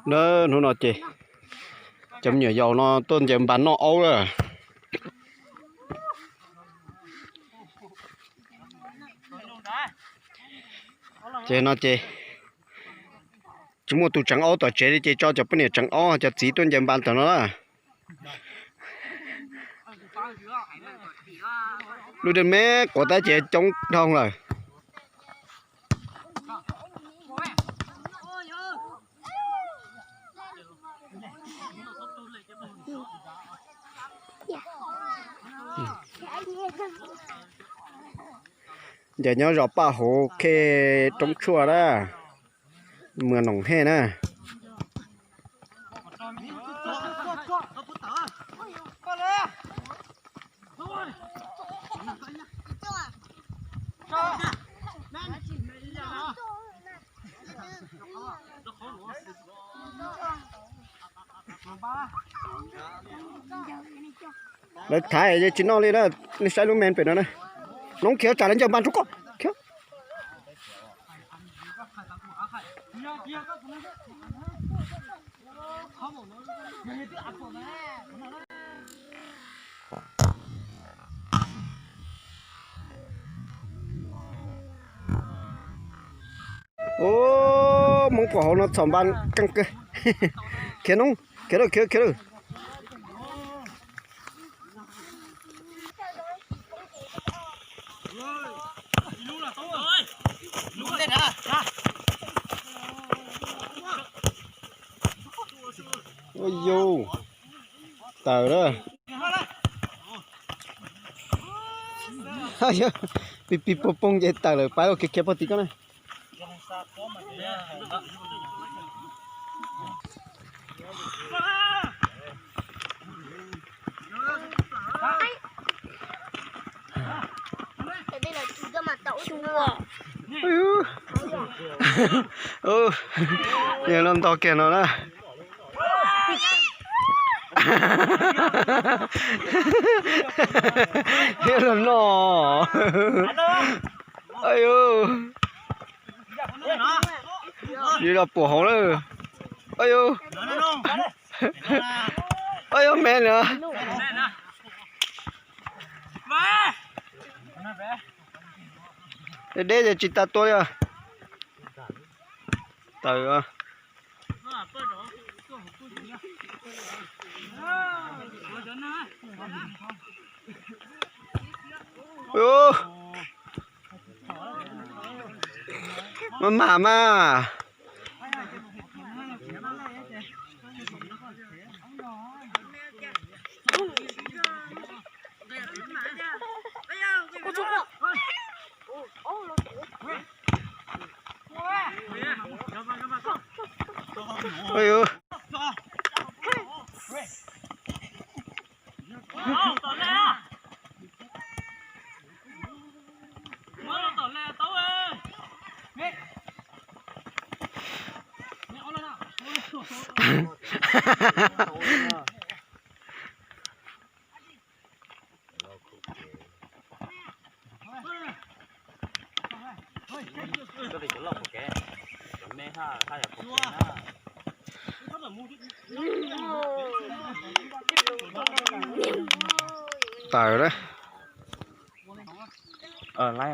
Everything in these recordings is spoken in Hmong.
Na, hnub no ces cov me nyuam yaus no tuaj ncaws npas noj aub lawm. Ces no ces tsis muaj tus tseev aub tom tsev li ces tso cov poj niam tseev aub, cov txiv tuaj ncaws npas tom no na. Lub dej me quav tab ces coob dhau lawm. Ncaws nyob zos Paj Huv, khej Roob Tshuaj na, muas Noom Hej na. Lawv thaiv yeej tsis noj li na. Nej saib lub me pem no na. Noob khiav tsam lawv ncaws npas rau koj. Ub, Hmoob pom hauv no txhom npas keej kawg. Khiav noob, khiav lawm, khiav, khiav lawm. Ua yus, tawm lawm. Pis pis poog poog ces tawm lawm, pab ua kiag kiag pog tim koj na. Yog los ntog kiag no na. Thiab los no. Yus los puam hauv lawm. Yus, yus me na. Deb ces tsis tas tua li. Tawm. Mas mam mas. Tawm lawm.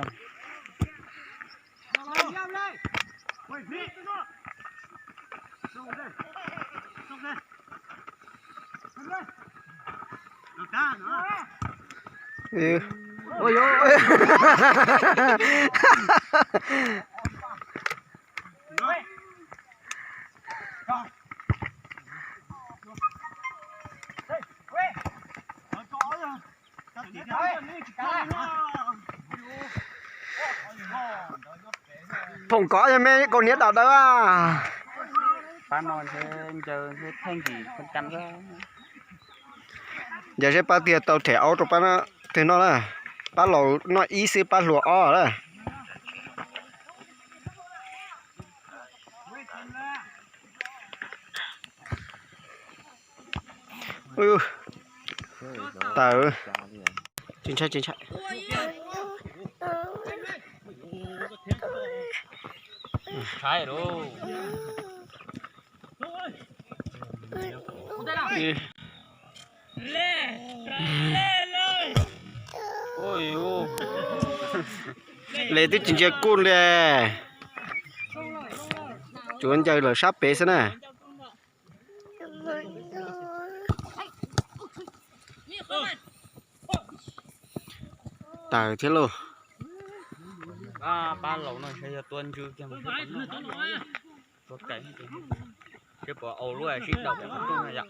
Phoom kov yog me kaus hniav dam dawb. Pab no ntshe ncaws ntshe theej yim theej cas. Ncaws seb pab tiag tau them aub rau pab twg noj na. Pab laus noj ib xwb pab hluas ob na. Tawm. Tsis ntshai, tsis ntshai. Ntshai lauj. Le twb tsis ntsia kuj li. Tsuav ncaws lawm sab pem xwb na. Taws thiab lauj. Pab laus no yog tua ntsw kiag, tua kais, seb puas au lub sib daus yom.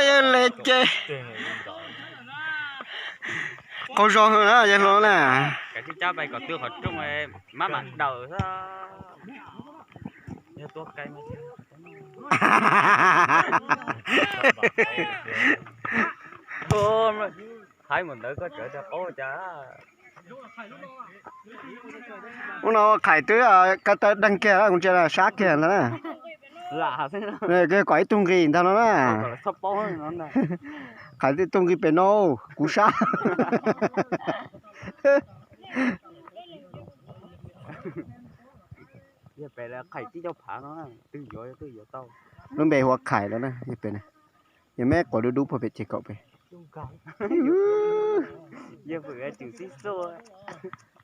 Yog le ces qaug zog na yawg hluas na. Kav tsij cab pais kom twg qhov rooj, mab mam daws xwb. Yog tua kais mas, haib mus ntawd koj tseem rau qaub cas. Ub no Khais twb ko taw deeg kiag, kuv ntsia sab kiag ntag na. Kom ib tug nqis ntag no na. Khais twb ib tug nqis pem no, kuv sab. Lub npe hu ua Khais lawm na, yog pem na. Yog meb quav dub dub puag pem ces kaum pem.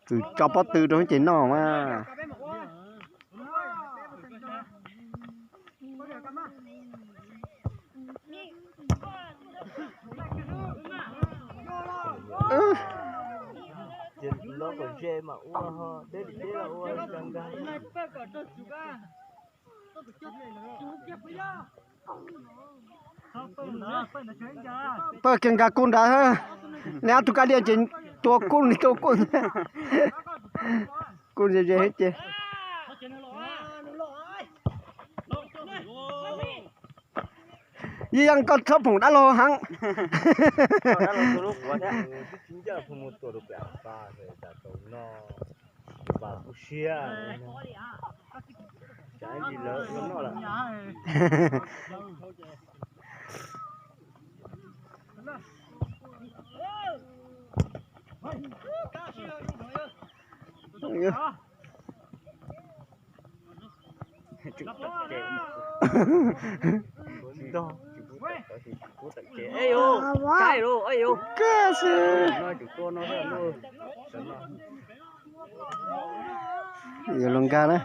Txwm tso pob tw rau ces noj mas. Pawg kiag nkag kuj nrad, neb ob tug kab liaj ces tua kuj, neb tua kuj. Kuj ze ze thiab ces. Yeej yog koj txhob phoom dab laug heev. Kawg xwb. Yuav luag nkag na.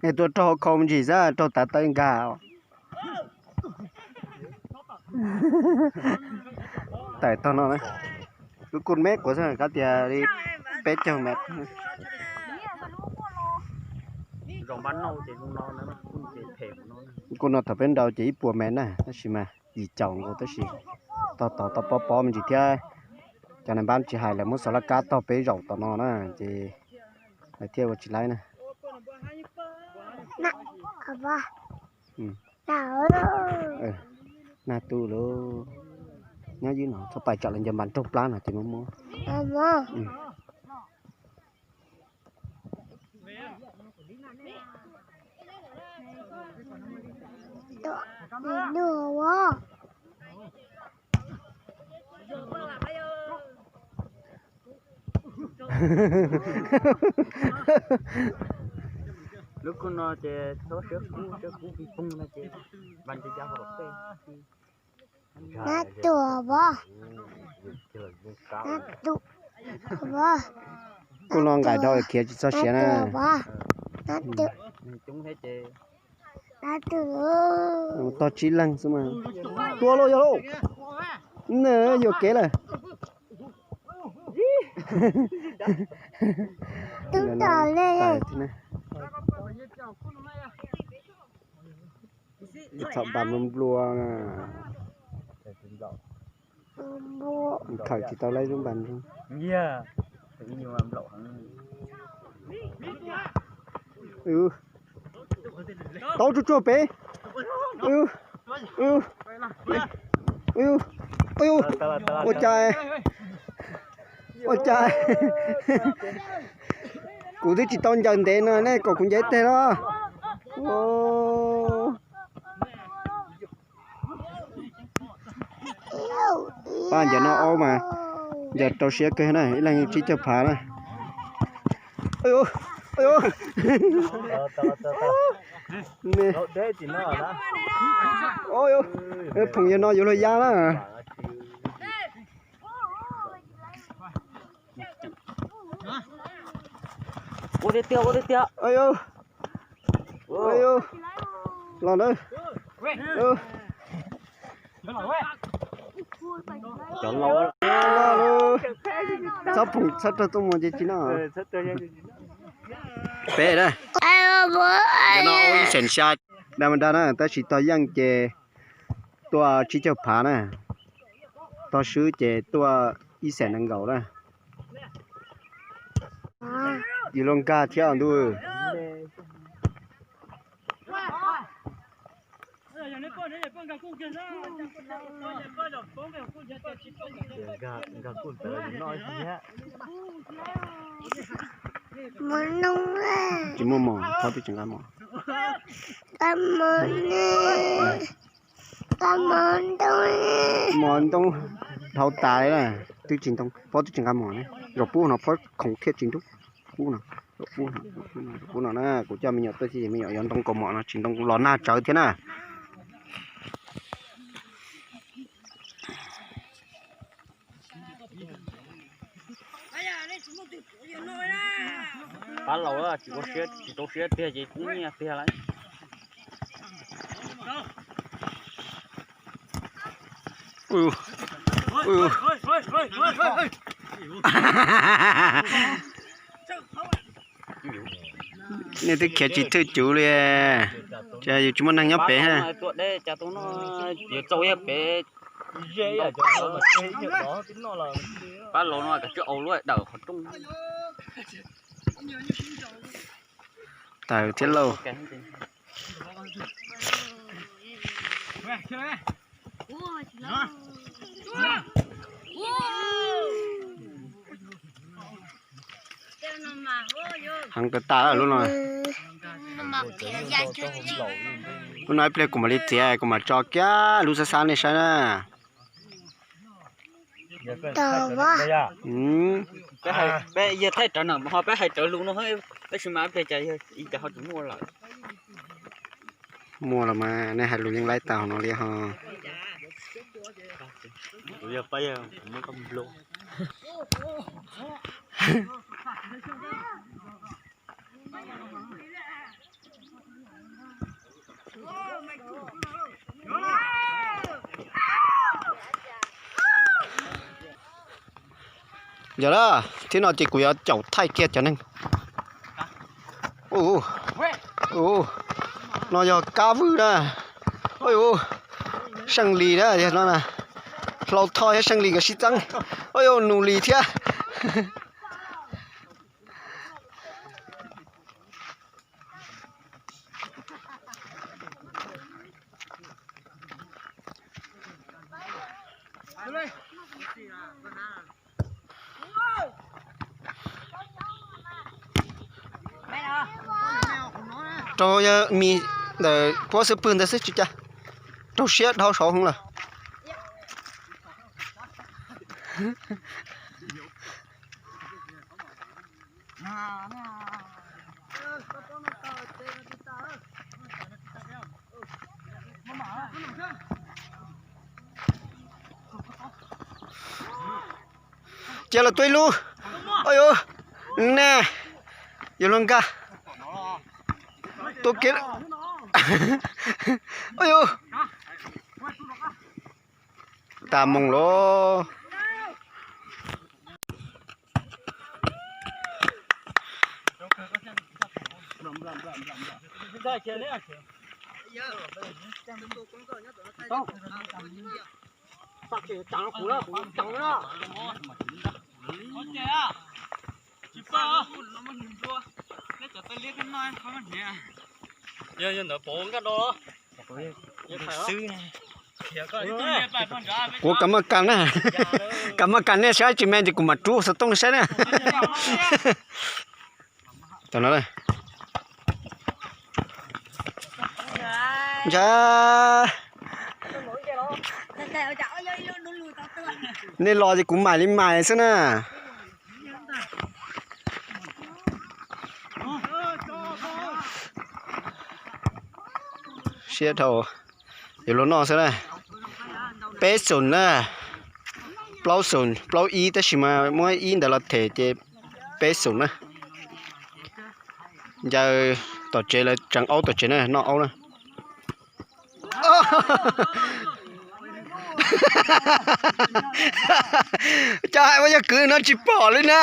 Es tuaj raug hauv khau me ntsis xwb raug tav tawb nkag. Tawm tog no na. Lub kuj me quav xwb, kav tias li peb caug mev. Kuj no thaum peb nrau ces ib puas mev na, tab sis mas yim caum nkaus tab sis tog tod tau pob pob me ntsis thiab. Cov nais npab tsis hais lawm muab xov laj kab tog peb zaum tom no na ces lawv thiaj ua tsis laib na. Nag tu lauj, nyob ywj no txhob pais tsam lawv ncaws npas raug plab no ces muab muab. Lub kuj no ces txhob siab kub, siab kub pig poog no ces npas ntsa ya hauv tej. Kuj no nqaim dhau khiav tsis txog siav na. Tog tsib leeg xwb mas. Tua lauj, yog lauj. Yuam kev lawm. Txhaum npas nplua nplua na. Khawm tsis tau laib lub npas nplua. Tau tsuag tsuag pem. Ua cas, ua cas kuv twb tsis tau ncaws ntev no nej kom kuv ncaws teg los. Pab ncaws no aub mas ncaws rau siab kawg na, ib leeg tsib caug phav na. Phoom yawg no yuav luag ya na. Los na. Txhob phoom txhob raug tuaj mus ces tsis no. Peb na. Yawg no ib xees xya. Dab mas dab na, tab sis tog yeej ces tuaj tsib caug phav na, tog swb ces tuaj ib xees nees nkaum na. Yus luag nkag thiab ntuj. Tsis muaj mos, phob twb tsis nqa mos. Mos ntoo dhau tas li na, twb tsis ntoo, phob twb tsis nqa mos ne. Zaum pub no phob khoom thiaj tsis ntub. Pub no, zaum pub no, zaum pub no na, kuv coj me nyuam tuaj xwb ces me nyuam yuav ntoo kaus mom no tsis ntoo los nag tsawv thiab na. Pab laus tsis rau siab tiag ces kub nyiaj tiag lawm. Nej twb khiav tsis thwj cuv li, ces yus tsis muaj neeg nyob pem ha. Pab laus no kav tsij au lub dawm qhov rooj. Tawm thiab lauj. Heev kawg tas lub no. Lub no ib pliag kuv mam li txiav, kuv mam tso kiag lub xab xab nej saib na. Peb yog thaij rawv na ho peb hais rawv lus no, tab sis mas ib pliag cas ho tsis muaj lawm. Muaj los mas nej hais lus yeej laib tau no li ho. Yog na, thiab no ces kuv yuav caum thaij kiag cov neeg. No yog kab vwj na. Seej Lis na, yog no na. Hlau Thoj thiab Seej Lis nkawd sib txeeb. Ua yuav nus Lis thiab. Rau yog mis ntawm puab xub pwg ntawd xwb tsis cas. Raug siab dhau saud heev lawm. Cia los tua ib lub. Ua yuav, ne, yuav luag nkag. Tua kev. Ua yuav, tas moos lawm. Kuv kam maj kas na, kam maj kas nej saib tsis me ces kuv mam rub xov tooj saib na. Tam no, ntsa, Nej los ces kuv mam li mam xwb na. Siab dhau, yuav luag noj xwb na. Peb xoom na, plaub xoom, plaub ib tab sis mas muab ib ntawd los them ces peb xoom na. Ncaws tom tsev lawv tseev aub tom tsev na, noj aub na. Cov hais ua yog kwv no tsis pom li na.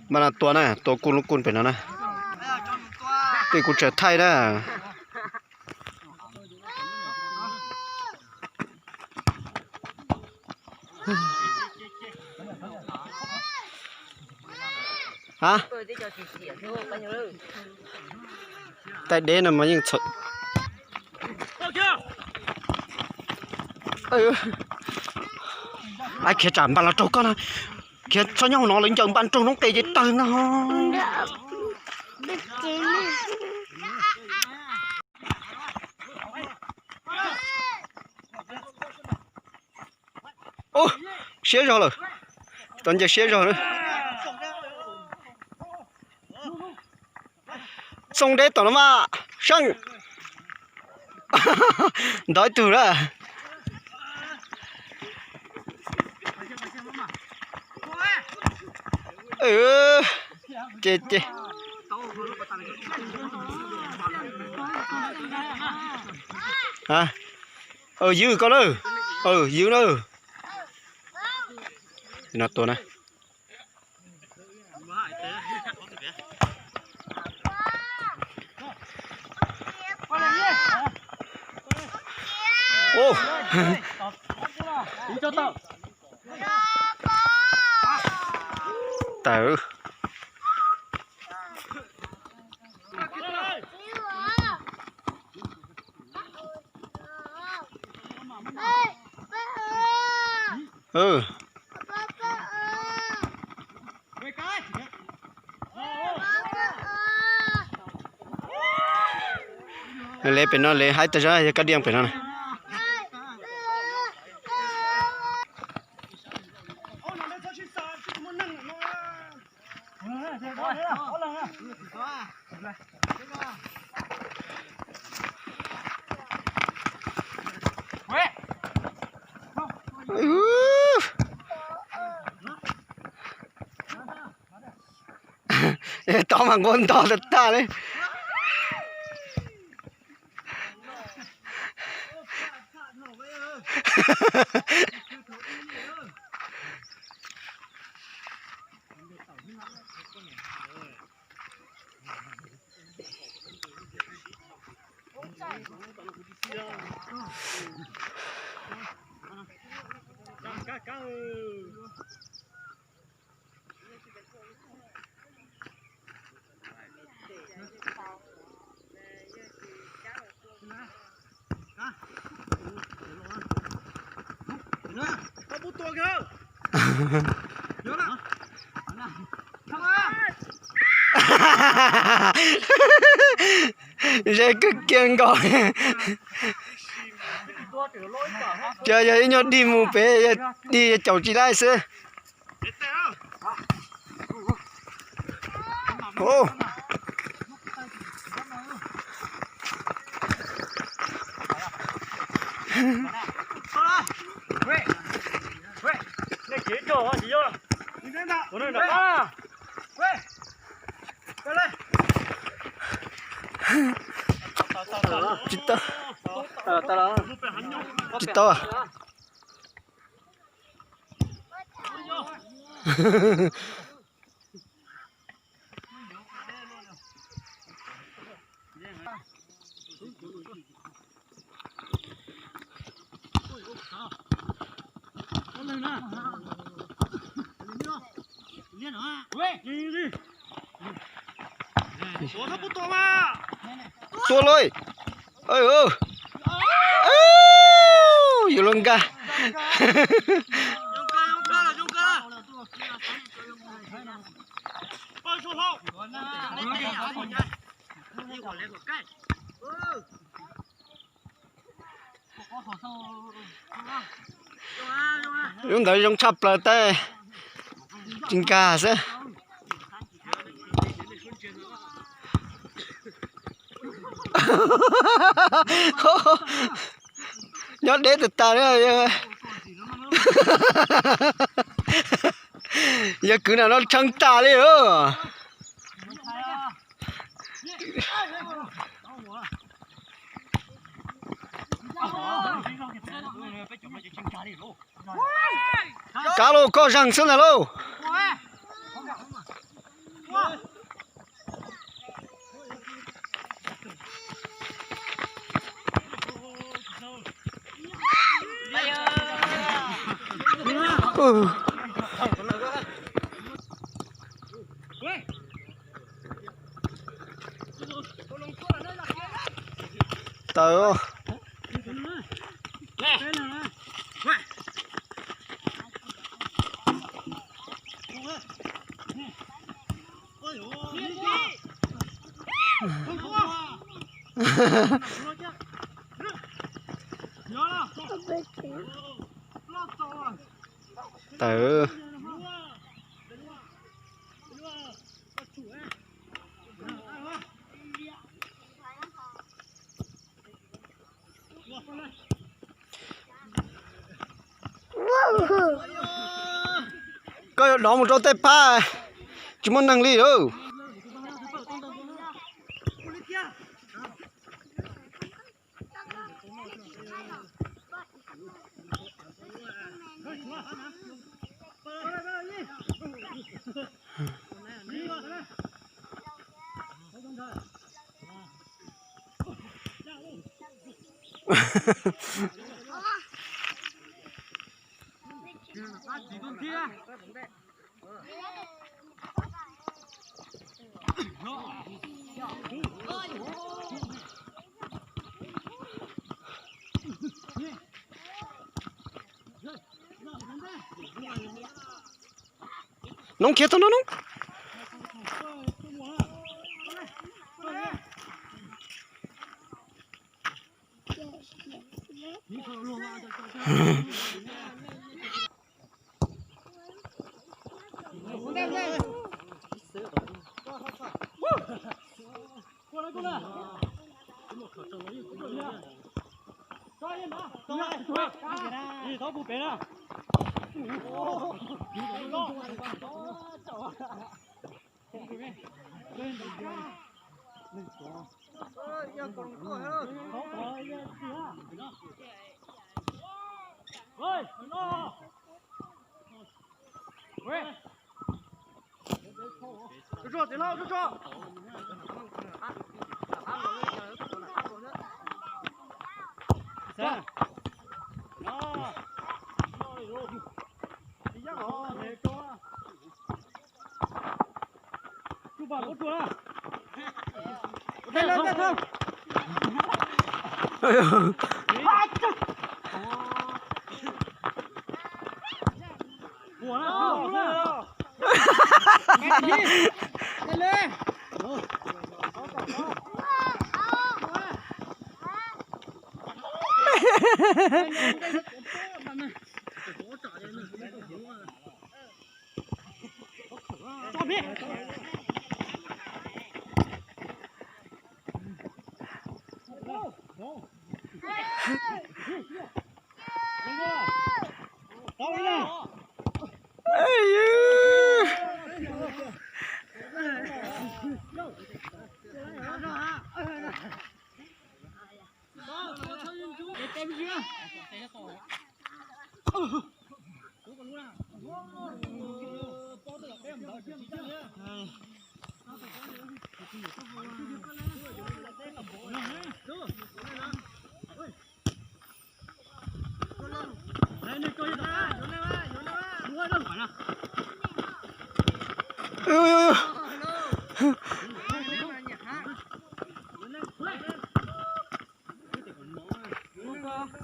Mas no tua na, tua kuj lub kuj pem no na. Tej kuv tsaws thaij na. Hab, taij deb no mas yeej txhaum. Ai, khiav tsam npaj los raug koj na. Khiav txhob nyob hauv no, lawv ncaws npaj raug noob qes ces tawg na. Ub, siab zog lawm. Tau ncaws siab zog na. Txooj deb tom no mas, seej. Ntov ib tug na. Ces ces, ywg koj na. Ywg na. No tua na. Tawm. Lev pem no, lev haib tag zog, yog kab diaj pem no na. Tod mas nquag ntog tag tag li. Ze kawg kiag nkaus. Cov yog ib nyuag dig mus pem, dig caum tsis laib xwb. Tsis tau. Tsis tau. Tua lawm. Yuav luag nkag. Lub ntawd zoo tshaj plaws tab tsis nkag xwb. Nyob deb tas tas li. Yawg kwv no no tshee tas li os. Kav lauj, koj zeeg xwb ntag lauj. Tawm. Tawm. Koj yuav dov mus rau tej pab tsis muaj neeg li lauj. Noob khiav tau no noob.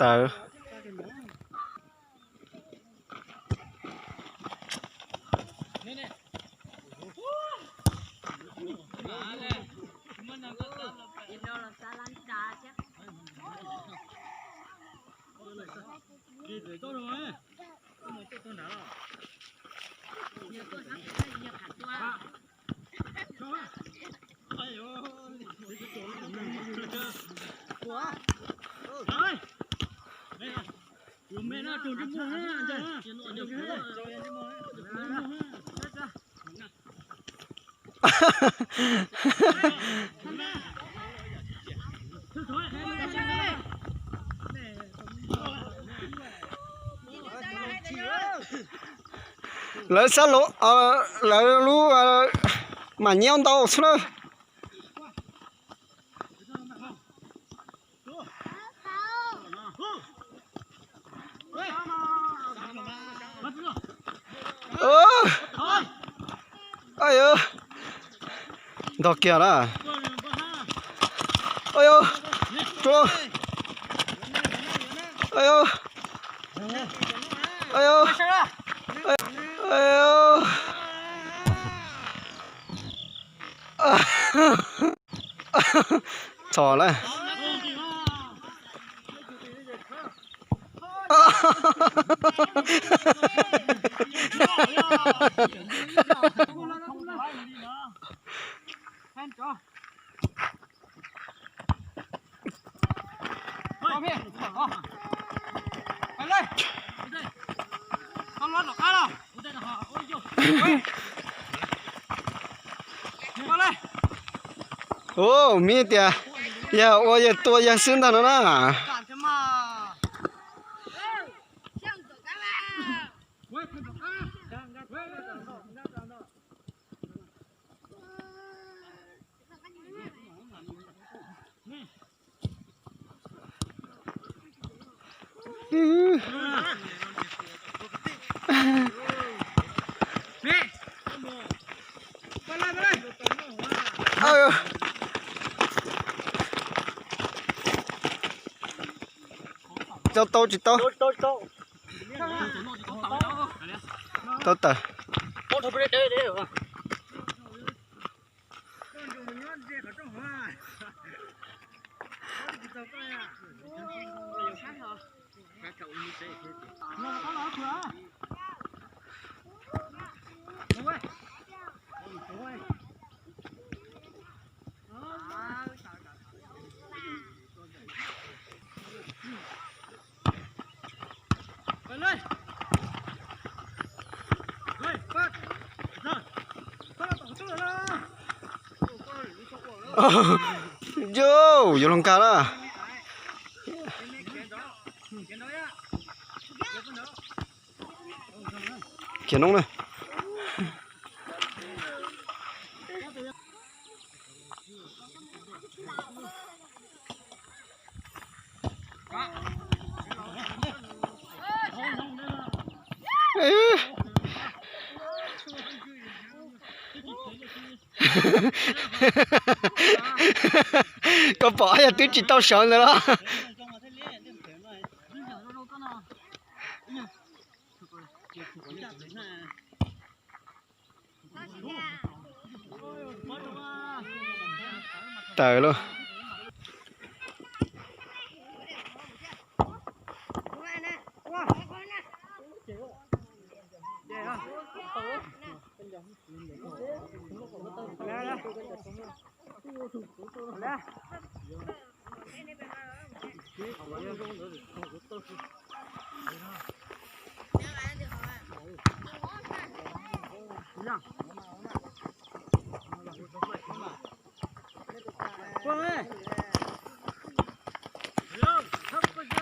Tawv. Lawv xab lav, lawv lub mam nyiab ntau xwb na. Ntog kiag na. Txog lawm. Ub, miv tias yawg ua yawg tua yawg xwb ntag no na. Tau tau tsis tau? Tau tawm. Yus, yuav luag nkag na. Khiav noob na. Koj pom yog twb tsis tau sawv ntawd los. Tawm lauj.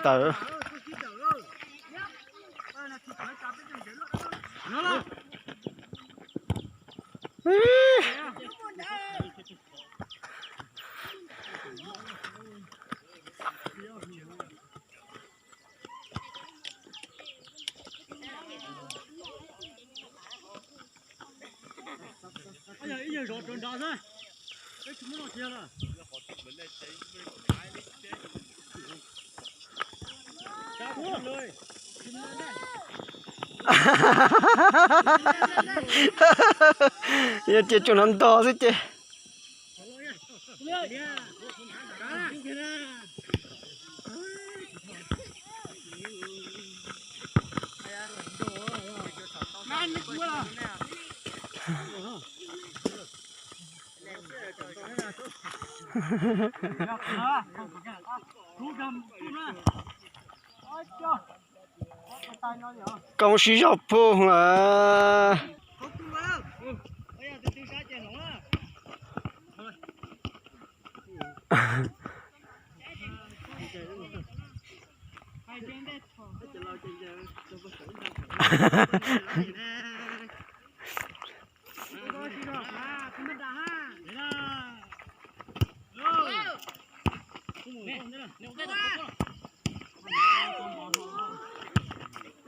Tawm. Yog cia tsuas hnov ntog xwb ces. Koob sib zog puag lawm.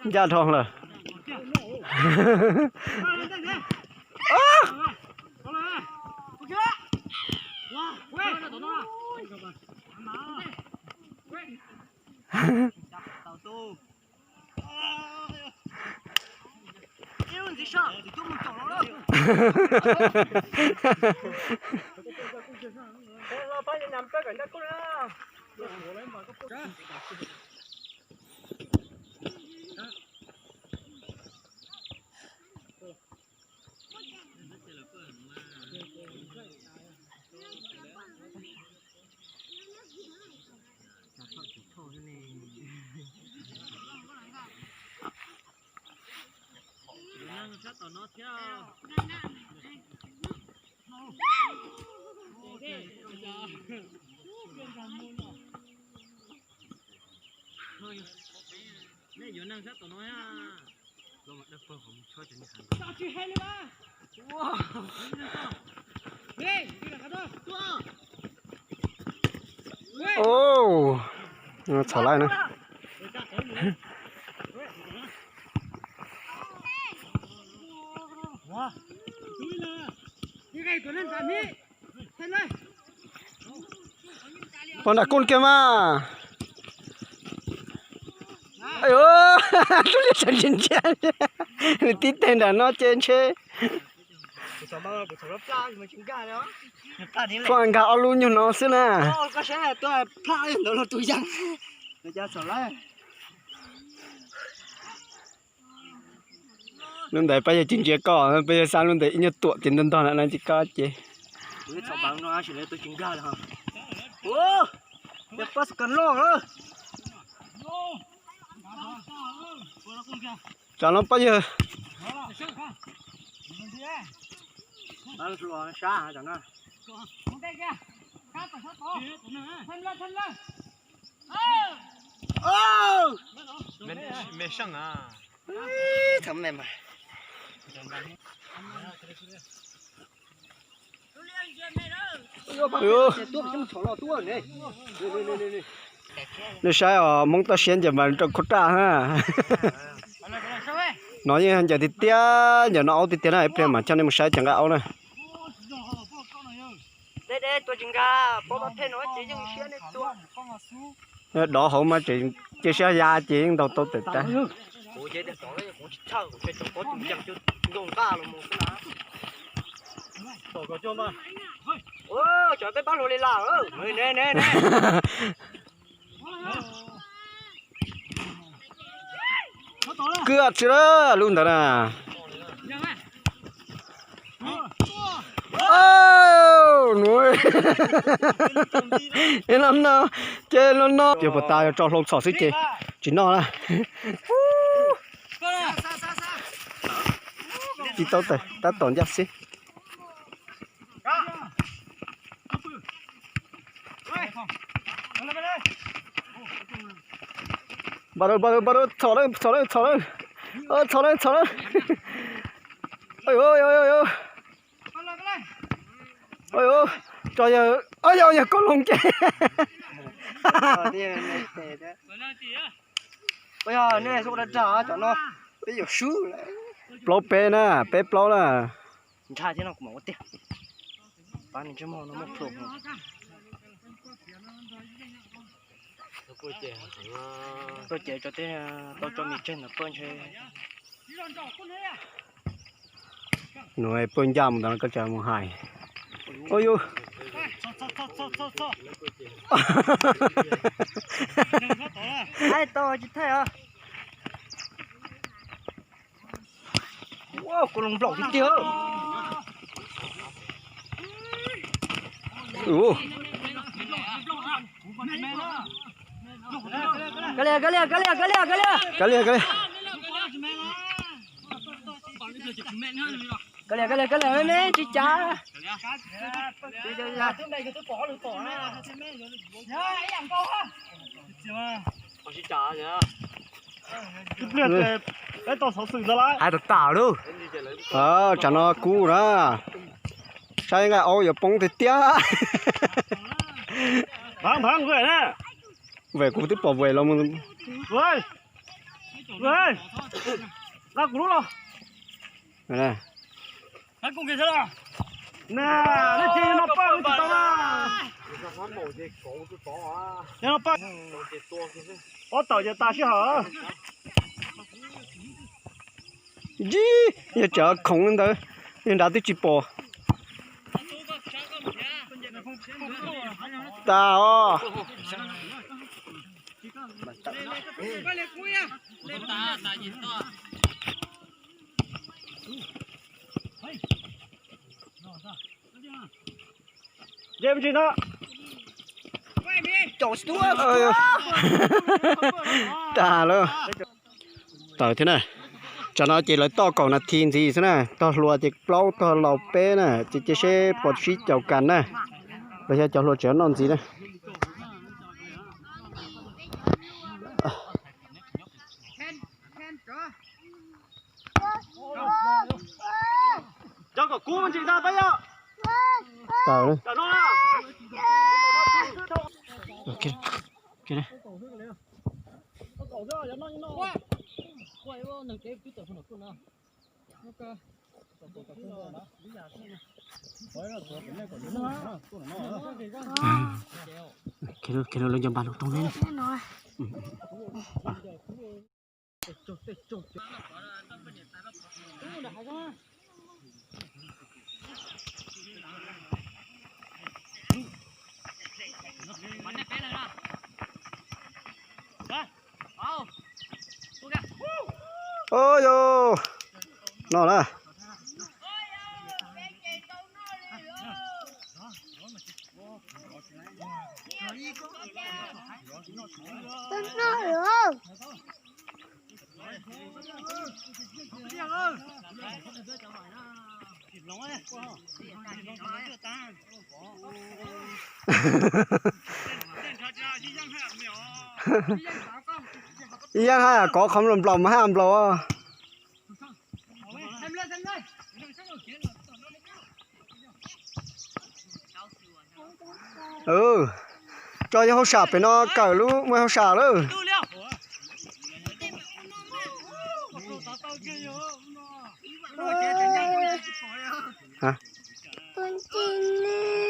Ncaj dhau lawm. Yuav neeg sab tom no thiab. Nej yuav neeg sab tom no. Txhom laij na. Pog nram koj kiag mas. Nws tib teg nram no ces ntshe pheej nkag ob lub nyuag no xwb na. Lub ntawd pab yawg tsis ntsia koj, pab yawg xav lub ntawd ib nyuag tuam ces ntog ntog na no ces koj ces. Tsam no pab yawg. Nej saib os, Hmoob toj siab ces mas rau khub raj ha. No yeej ncaws tiag tiag, ncaws no aub tiag tiag na, ib pliag mam coj nej mus saib cov nqaij aub na. Dov hauv mas tseem cia siab ya ces yeej ntaus tau tawm tag. Cov peb pab hluas li las. Kwj tsi lub ntawd na. Li no no, ces no no ces puas tas, yog tso hlau txhom xwb ces tsis noj na. Tsis tau tawm, tab tom ncaj xwb. Npaj lawm, npaj lawm, npaj lawm, txhom lawm, txhom lawm, txhom lawm. Txhom lawm, txhom lawm. Tso yawg, yog koj loo ces. Plaub peb na, peb plaub na. Nrhaj thiab no kuv mam ua tiag. Pab nws ntsej muag no muaj plhu. Tuaj ces tso tej, tau tso mis tseg ntawm paj ntshe. Nws paj ncaj mus ntawd koj tsis mus hais. Ua yus. Ai tau tsis thaij os. Kuv loo nplaum tiag tiag. Kav liam, kav liam, kav liam, kav liam, kav liam. Kav liam, kav liam, kav liam, kav liam, me me tsis cas. Hais tau tas lawm. Tsam no kub na, saib nqaij aub yuav poob tiag tiag. Vam kuv twb pom vam los. Ob tawm ces tas sij hawm. Yog tseem khoov ntawd, yog nrad twb tsis pom. Tas os. Tas lawm. Tawm thiab na. Tsam no ces lawv toj kaum nas this ntxiv xwb na, tog hluas ces plaub, tog laus peb na, ces cia seb puas sib caum kas na. Los yog cov hluas tseem noj ntxiv na. Khiav lawm, lawv nco npas lus rooj ne. Ua yos, no na. Ib yaam hab kov qhov nplaum mas hab nplaum. Tso yog hauj sam pem no kawm lub muaj hauj sam lawm.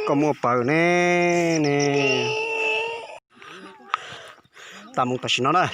Koj muaj pawg ne ne. Tag mus tam sim no na.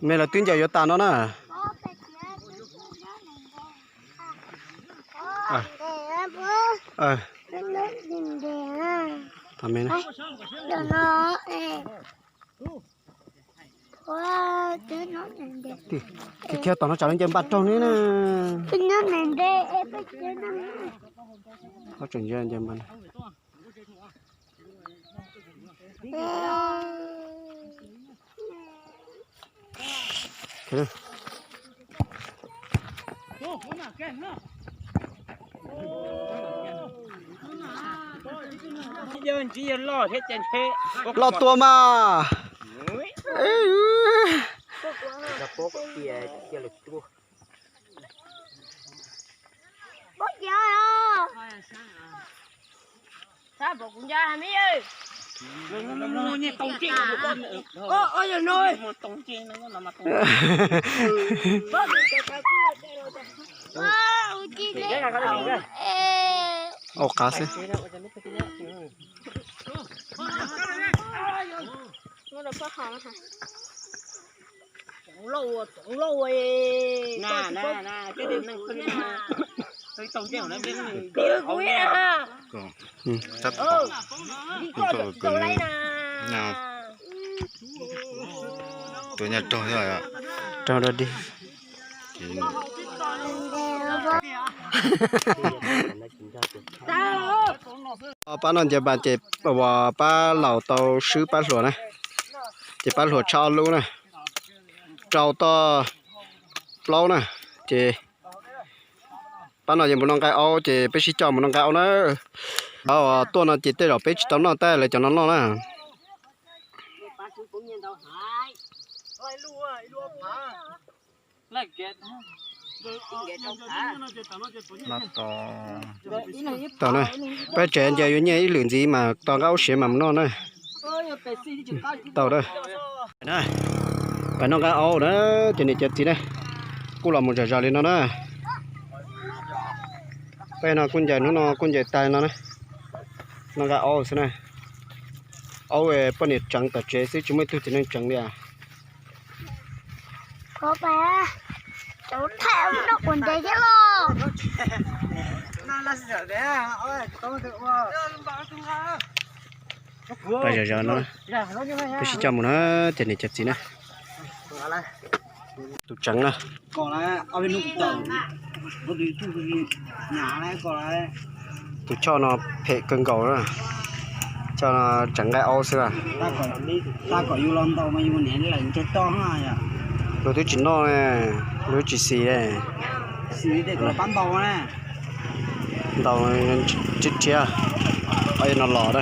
Me lawv twb ncaws yuav tas no na. Thiab tom no tsam lawv ncaws npas raug ne na. Tseem ncaws npas. Los tua mas. Ua qab xwb. Tus nyuag rog thiab. Rog rog dig. Pab no ncaws npas ces uas pab laus tau swb pab hluas na, ces pab hluas tshaj ob lub na, rau toj plaub na, ces pab no ces mus noj nqaij aub ces peb sib coj mus noj nqaij aub na. Pab uas tuaj no ces tej zaum peb tsis tau noj tab lawv cov no noj na. Tau na, peb tsev ncaws yuav nyiaj ib lwm ntxiv mas tau nqaij aub siav mas mus noj na. Tau na, pab noj nqaij aub na, cov niam cov txiv na, kuj los mus zom zaws li no na. Peb no kuj ncaws, hnub no kuj ncaws tag no na. Noj nqaij aub xwb na. Aub poj niam tseev tom tsev xwb tsis muaj ib tug txiv neej tseev li. Pab zom zaws no, peb sib coj mus na, cov niam cov txiv na. Tus tseev na. Tus choj no phem kawg nkaus na. Choj no tseev nqaij aub xwb. Luag twb tsis noj, luag twb tsis xis. Ntaus rhiab rhiab, no los na.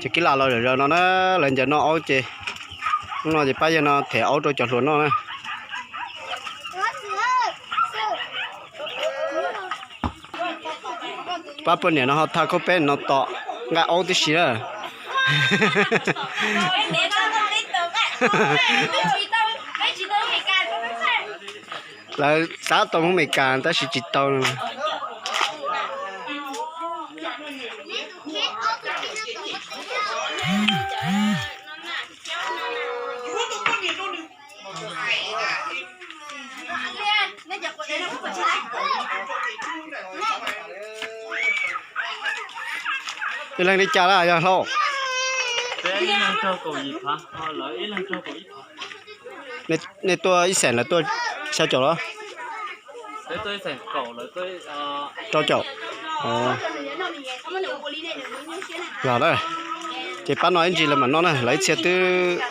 Ces kib lam los zom zaws no na, lawv ncaws noj aub ces hnub no ces pab yawg no them aub rau cov hluas noj na. Pab poj niam no ho thaj khaub peb no tom nqaij aub tib si na. Lawv xav tau Hmoob Amelikas tab sis tsis tau. Ib leeg li cas lawm yog hlau? Nej tuaj ib xeem lawv tuaj xya caum los? Rau caum. Los na, ces pab no ib ntsis lawv mam noj na, lawv ib txhia twb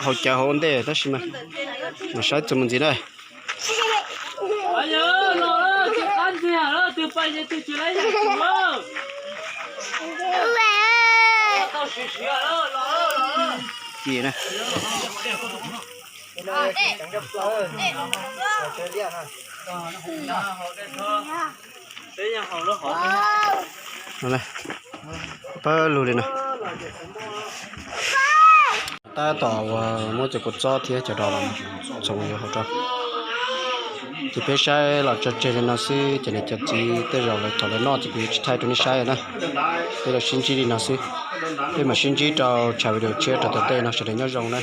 haus cawv hauv ua ntej tab sis mas mam saib txuas mus ntxiv na. Ci na. Pab lug li no. Tab tom uas muab cov kua txob thiab cov dos los txhoov yuav hauv rau. Ces peb saib los tso tseg li no xwb, ces niam cov txiv tej zaum lawv thaum lawv noj ces kuv yuav tsis thaij rau nej saib na. Peb los sib ntsib li no xwb, peb mam sib ntsib rau tshav video tshiab rau tom ntej no, sawv daws nyob zoo na.